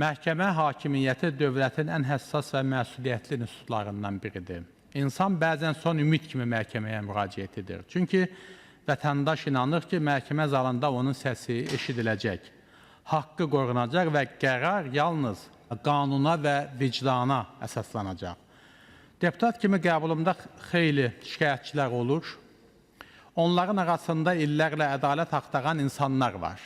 Məhkəmə hakimiyyəti dövlətin ən həssas və məsuliyyətli institutlarından biridir. İnsan bəzən son ümid kimi məhkəməyə müraciət edir. Çünki vətəndaş inanır ki, məhkəmə zalında onun səsi eşidiləcək, haqqı qorunacaq və qərar yalnız qanuna və vicdana əsaslanacaq. Deputat kimi qəbulumda xeyli şikayətçilər olur. Onların arasında illərlə ədalət axtaran insanlar var.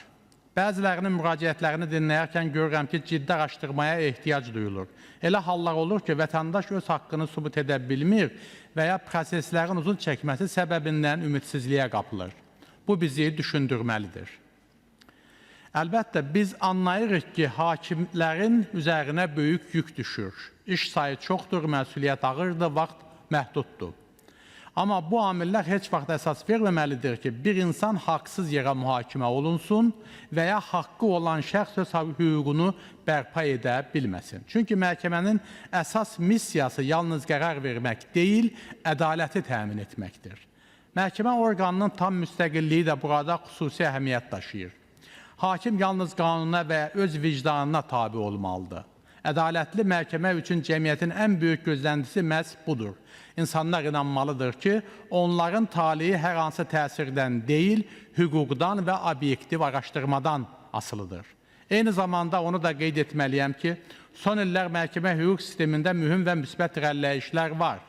Bəzilərinin müraciətlərini dinləyərkən görürəm ki, ciddi araşdırmaya ehtiyac duyulur. Elə hallar olur ki, vətəndaş öz haqqını sübut edə bilmir və ya proseslərin uzun çəkməsi səbəbindən ümidsizliyə qapılır. Bu bizi düşündürməlidir. Əlbəttə, biz anlayırıq ki, hakimlərin üzərinə böyük yük düşür. İş sayı çoxdur, məsuliyyət ağırdır, vaxt məhduddur. Amma bu amillər heç vaxt əsas verməməlidir ki, bir insan haqsız yerə mühakimə olunsun və ya haqqı olan şəxs öz hüququnu bərpa edə bilməsin. Çünki məhkəmənin əsas missiyası yalnız qərar vermək deyil, ədaləti təmin etməkdir. Məhkəmə orqanının tam müstəqilliyi də burada xüsusi əhəmiyyət daşıyır. Hakim yalnız qanuna və öz vicdanına tabe olmalıdır. Ədalətli məhkəmə üçün cəmiyyətin ən böyük gözləntisi məhz budur. İnsanlar inanmalıdır ki, onların taleyi hər hansı təsirdən deyil, hüquqdan və obyektiv araşdırmadan asılıdır. Eyni zamanda onu da qeyd etməliyəm ki, son illər məhkəmə hüquq sistemində mühüm və müsbət irəliləyişlər var.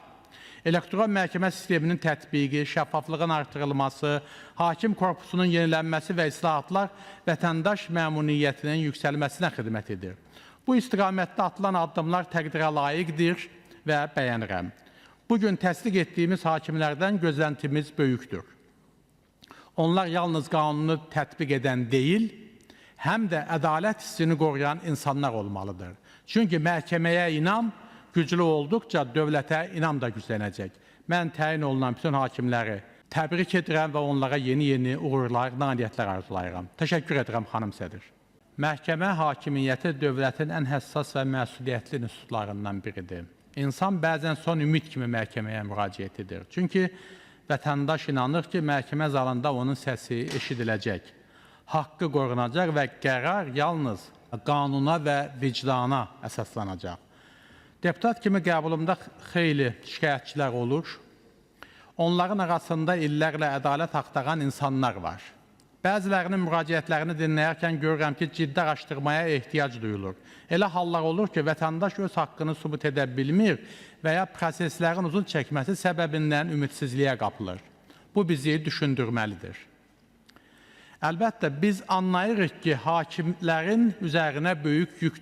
Elektron məhkəmə sisteminin tətbiqi, şəffaflığın artırılması, hakim korpusunun yenilənməsi və islahatlar vətəndaş məmnuniyyətinin yüksəlməsinə xidmət edir. Bu istiqamətdə atılan addımlar təqdirə layiqdir və bəyənirəm. Bu gün təsdiq etdiyimiz hakimlərdən gözləntimiz böyükdür. Onlar yalnız qanunu tətbiq edən deyil, həm də ədalət hissini qoruyan insanlar olmalıdır. Çünki məhkəməyə inam güclü olduqca dövlətə inam da güclənəcək. Mən təyin olunan bütün hakimləri təbrik edirəm və onlara yeni-yeni uğurlar, nailiyyətlər arzulayıram. Təşəkkür edirəm, xanım sədr. Məhkəmə hakimiyyəti dövlətin ən həssas və məsuliyyətli institutlarından biridir. İnsan bəzən son ümid kimi məhkəməyə müraciət edir. Çünki vətəndaş inanır ki, məhkəmə zalında onun səsi eşidiləcək, haqqı qorunacaq və qərar yalnız qanuna və vicdana əsaslanacaq. Deputat kimi qəbulumda xeyli şikayətçilər olur. Onların arasında illərlə ədalət axtaran insanlar var. Bəzilərinin müraciətlərini dinləyərkən görürəm ki, ciddi araşdırmaya ehtiyac duyulur. Elə hallar olur ki, vətəndaş öz haqqını sübut edə bilmir və ya proseslərin uzun çəkməsi səbəbindən ümidsizliyə qapılır. Bu bizi düşündürməlidir. Əlbəttə, biz anlayırıq ki, hakimlərin üzərinə böyük yük